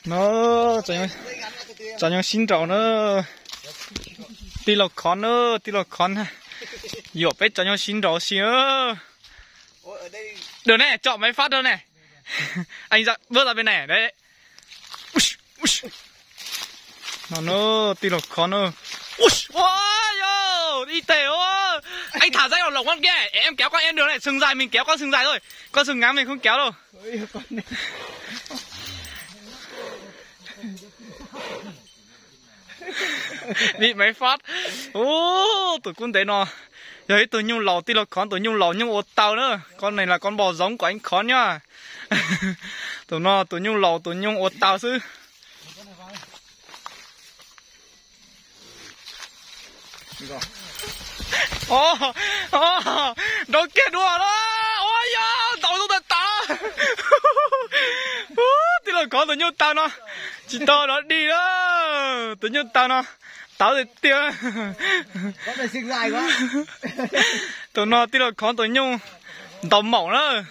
No, tsob nyuj sib nraus na. Tij laug khov na, tij laug khov na. Yuam peb tsob nyuj sib nraus si na. Được này, chọn máy phát đâu này. Anh dặn, bước ra bên này đấy. No, no, tij laug khov na. Ua, yo, ib teg. Anh thả dây vào lồng con kia. Em kéo con em được này, sừng dài mình kéo con sừng dài thôi. Con sừng ngắn mình không kéo đâu. Bị máy phát. Ub, tus kub ntev no yog ib tug nyuj laus, tij laug khov tus nyuj laus nyuj ua tau na. Con này là con bò giống của anh khov nhá. Tus no tus nyuj laus tus nyuj ua tau xwb. Nrau kiag dua na. Ua yog ntaus tus tawv tawv. Tij laug khov tus nyuj tawv no tsis tau rov dig na. Tus nyuj tawv no tawv tiag tiag. Tus no tij laug khov tus nyuj ntaus maum na.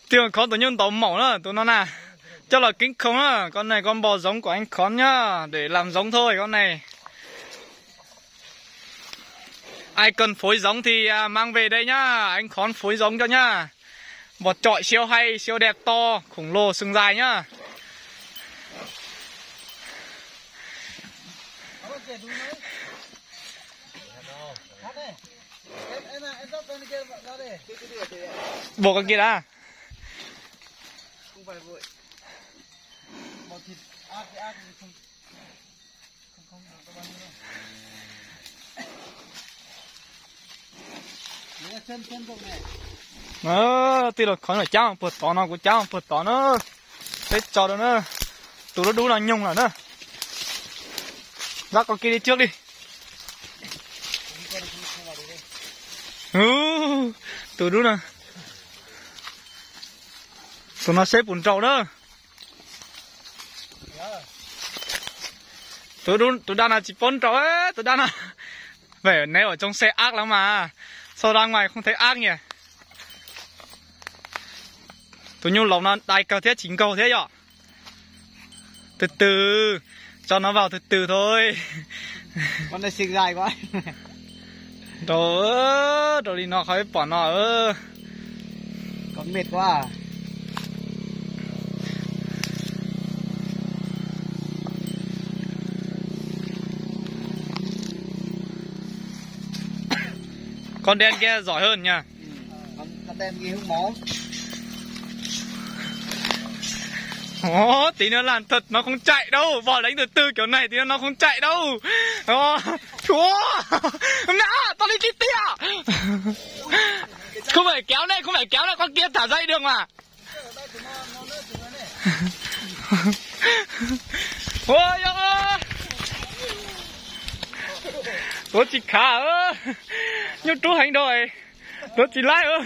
Tij laug khov tus nyuj ntaus maum na tus no na. Coj los keeb khoo na, con này con bò giống của anh khov nhá, để làm giống thôi con này. Ai cần phối giống thì à, mang về đây nhá, anh khov phối giống cho nhá. Bò chọi siêu hay, siêu đẹp to, khổng lồ sừng dài nhá. Buộc con kia đã. Tij laug khov lawm cab puag tod no, kuv cab puag tod na. Peb tso rau na. Tus dub dub no nyoog lawm na. Dab qau kiag li trước đi. Tus dub no. Tus no seb puas nraus na. Tus dab no tsis paub nraus, tus dab no. Vậy ném ở trong xe ác lắm mà. Sao ra ngoài không thấy ác nhỉ? Tus nyuj laus no dai kawg thiab tsis nkaug thiab yom. Từ từ, cho nó vào từ từ thôi. Rau, rau li no qhov peb pom no. Con đen kia giỏi hơn nha. Ồ, tí nữa làm thật nó không chạy đâu. Vỏ đánh từ từ kiểu này tí nữa nó không chạy đâu. Ồ, chúa. Mẹ, tao đi tiếp tiếp. Không phải kéo này, không phải kéo này, con kia thả dây được mà. Ôi giời ơi. Ủa chị Khả ơi. Nhốt trú hành rồi. Ủa chị Lai ơi.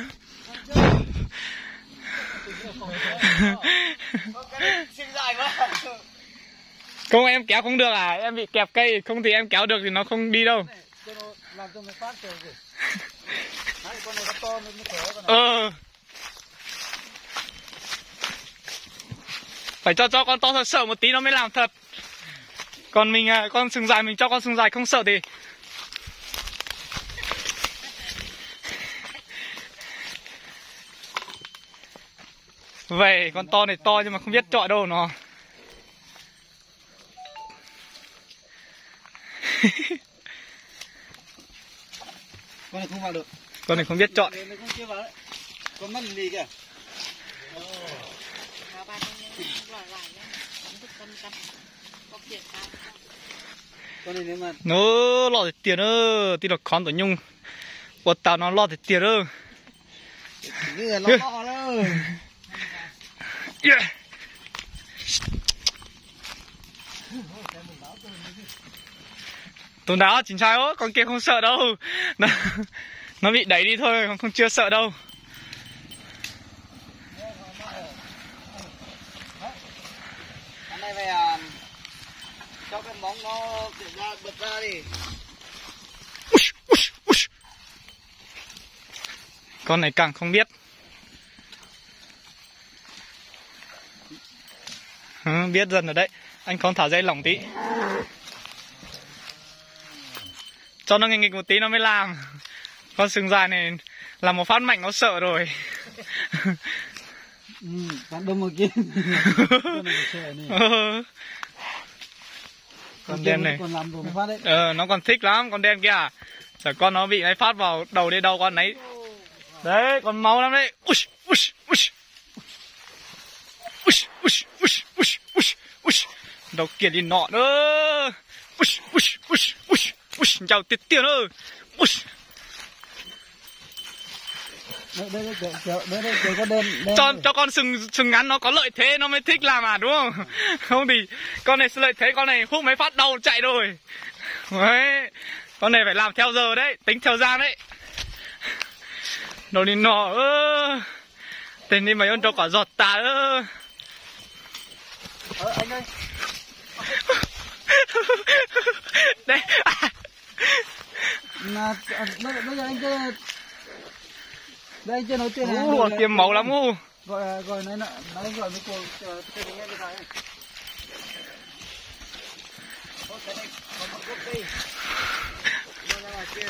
Không, em kéo không được à? Em bị kẹp cây, không thì em kéo được thì nó không đi đâu. Ờ. Phải cho, cho con to thật, sợ một tí nó mới làm thật. Còn mình, à, con sừng dài, mình cho con sừng dài không sợ thì. Vậy, con to này to nhưng mà không biết chọi đâu nó. Con này không vào được. Con này không biết chọi. Con này nó cũng chưa vào đấy. Con mắt lì kìa. Con này nếu mà Nó loj tiag tiag na, tij laug khov tus nyuj ua tau no loj tiag tiag na. Lo lo lawm. Tus nrad tsis ntshai, con kia không sợ đâu. Nó, nó bị đẩy đi thôi, còn không, chưa sợ đâu. Anh này mày à, cho cái móng nó để ra, bật ra đi. Con này càng không biết. Biết dần rồi đấy. Anh Khốn thả dây lỏng tí. Cho nó nghỉ nghỉ một tí nó mới làm. Con sừng dài này là một phát mạnh nó sợ rồi. Con đen này. Con đen này. Con làm đồ phát đấy. Ờ, nó còn thích lắm, con đen kia. Chả con nó bị máy phát vào đầu đi đâu con nấy. Đấy, con máu lắm đấy. Ui, ui, ui. Ui, ui, ui, ui, ui, ui. Đâu kia đi nọ nữa. Ui, ui, ui, ui, ui. Ncau tiag tiag nữa. Ui. Đây, đây, đây, kiểu, kiểu, đây, đây, kiểu con đen, đen Cho, này. Cho con sừng, sừng ngắn nó có lợi thế nó mới thích làm à, đúng không? Không thì con này lợi thế con này hút máy phát đầu chạy rồi. Đấy. Con này phải làm theo giờ đấy, tính theo gian đấy. Đâu đi nọ. Ơ. Tên đi mà ông trâu cỏ giọt ta. Ơ. Ờ, anh ơi. Đấy. Mà, à, bây, bây giờ anh chưa, đây anh chưa nói chuyện này, anh Ú, gọi là tiêm máu lắm ú. Gọi, gọi nói, nói, nói gọi mấy cô, cho, cho tôi nghe cái này. Có cái này, có một gốc cây. Nó ra ngoài kia.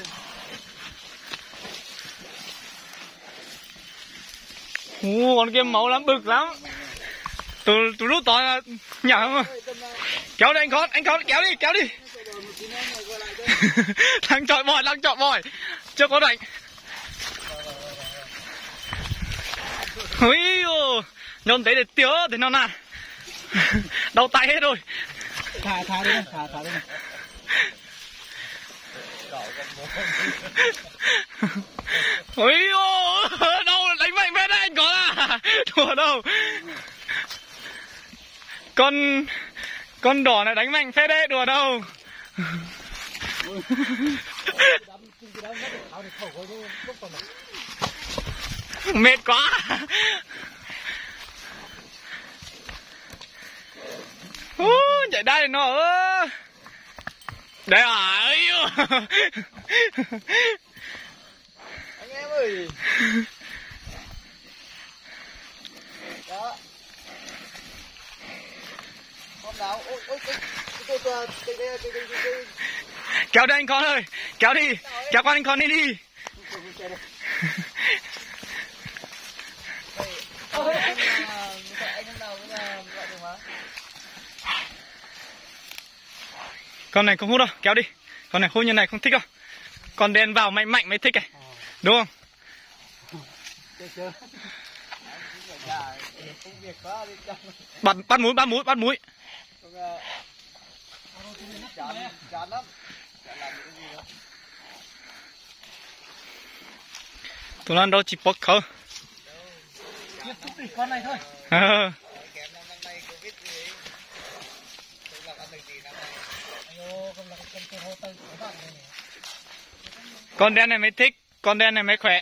Ú, con kia máu lắm, bự lắm. Từ, từ lúc đó là nhả mà. Kéo đi anh Khốn, anh Khốn, kéo đi, kéo đi. Đang chọi bòi, đang chọi bòi. Chưa có đánh. Ui, nhón đấy để tiêu thế nó nè. Đau tay hết rồi. Thả, thả đi, thả, thả đi. Ui, đâu, đánh mạnh phết đấy anh Khốn à. Đùa đâu. Con, con đỏ này đánh mạnh phết đấy, đùa đâu. Mệt quá. Ú, chạy đai no. Đấy à, ấy. Anh em ơi. Đó. Hôm nào, ôi, ôi, ôi, ôi, ôi, ôi, ôi, ôi. Kéo đi anh Khốn ơi, kéo đi, kéo con anh Khốn đi đi. Ôi, anh, à, anh hôm nào cũng là gọi được mà. Con này không hút đâu, kéo đi. Con này hút như này không thích đâu. Con đen vào mạnh mạnh mới thích này. Đúng không? Bắt, bắt mũi, bắt mũi, bắt mũi. Tụi nó đâu tsis pov khawv. Ờ. Con đen này mới thích, con đen này mới khỏe.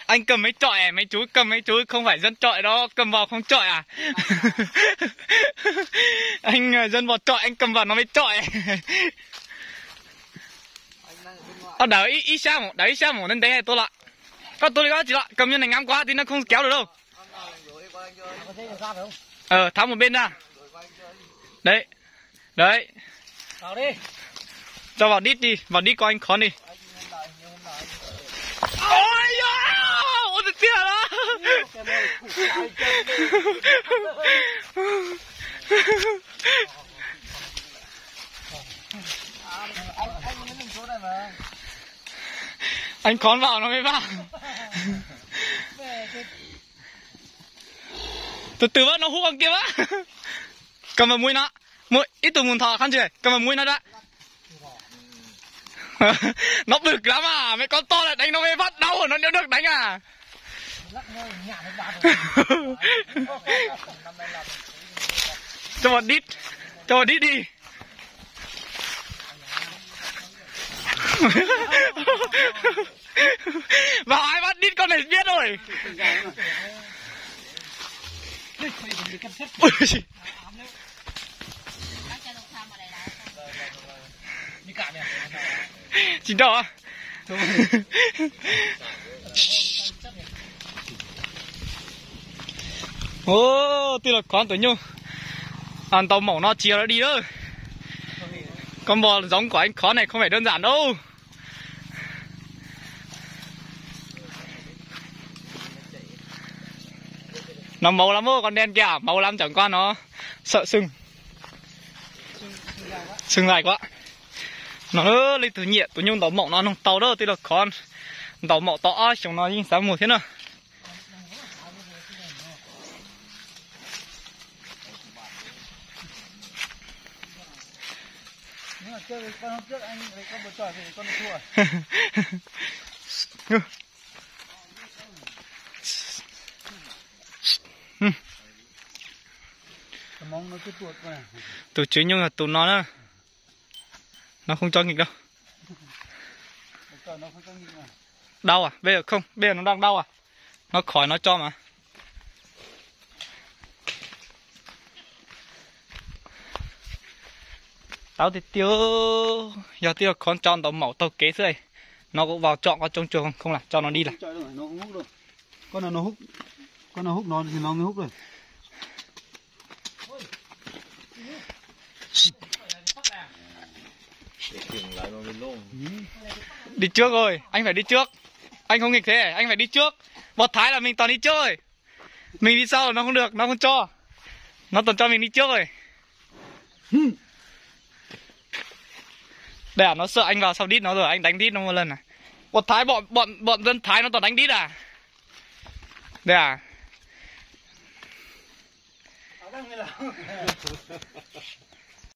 Anh cầm máy chọi à? Mấy chú cầm, mấy chú không phải dân chọi đó, cầm vào không chọi à? Anh, ờ, dân vào chọi, anh cầm vào nó mới chọi. Ờ, đảo ít, ít sát một, đảo ít sát một nên đấy hay tôi lạ. Có tôi có chị lạ, cầm như này ngắm quá thì nó không kéo được đâu. Ờ, tháo một bên ra. Đấy. Đấy. Vào đi. Cho vào đít đi, vào đít của anh Khốn đi. Ôi da, ôi, tôi chết rồi đó. Anh Khốn vào nó mới vào. Từ từ bác, nó hút con kia bác. Cầm vào mũi nó. Mũi, ít tôi muốn thò khăn chưa? Cầm vào mũi nó đã. Nó bự lắm à, mấy con to lại đánh nó mới bắt đau, nó nếu được đánh à. Cho vào đít, cho vào đít đi. Bảo ai bắt đít con này biết rồi. Ui. Tsis đau. Ôh, tij laug khov tus nyuj ntaus maum no tsis yog lawv dig lawm. Koj npog zoov kom khov ne không phải đơn giản đâu. No mauv lab muab koj nten kiag, mauv lab ntawm koj no, sawm xwb, xwb nqaij kuab. No leej twg nyiam tus nyuj ntaus maum no noog tau da, tij laug khov ntaus maum tau ob xyoos no yeej xav muag thiab na. Tus tswv nyuj yog tus no na. Nó không cho nghịch đâu. Đau à? Bây giờ không, bây giờ nó đang đau à? Nó khỏi nó cho mà. Tau tiag tiag, yog tij laug khov tso ntaus maum taug kev xwb. Nó cũng vào trọn con trống chùa không, không là cho nó đi là. Con nào nó hút nó thì nó mới hút được. Đi trước rồi, anh phải đi trước. Anh không nghịch thế, anh phải đi trước. Bọt thái là mình toàn đi trước rồi. Mình đi sau là nó không được, nó không cho. Nó toàn cho mình đi trước rồi. Đây à, nó sợ anh vào sau đít nó rồi, anh đánh đít nó một lần à. Bọt thái, bọn, bọn, bọn dân Thái nó toàn đánh đít à. Đây à.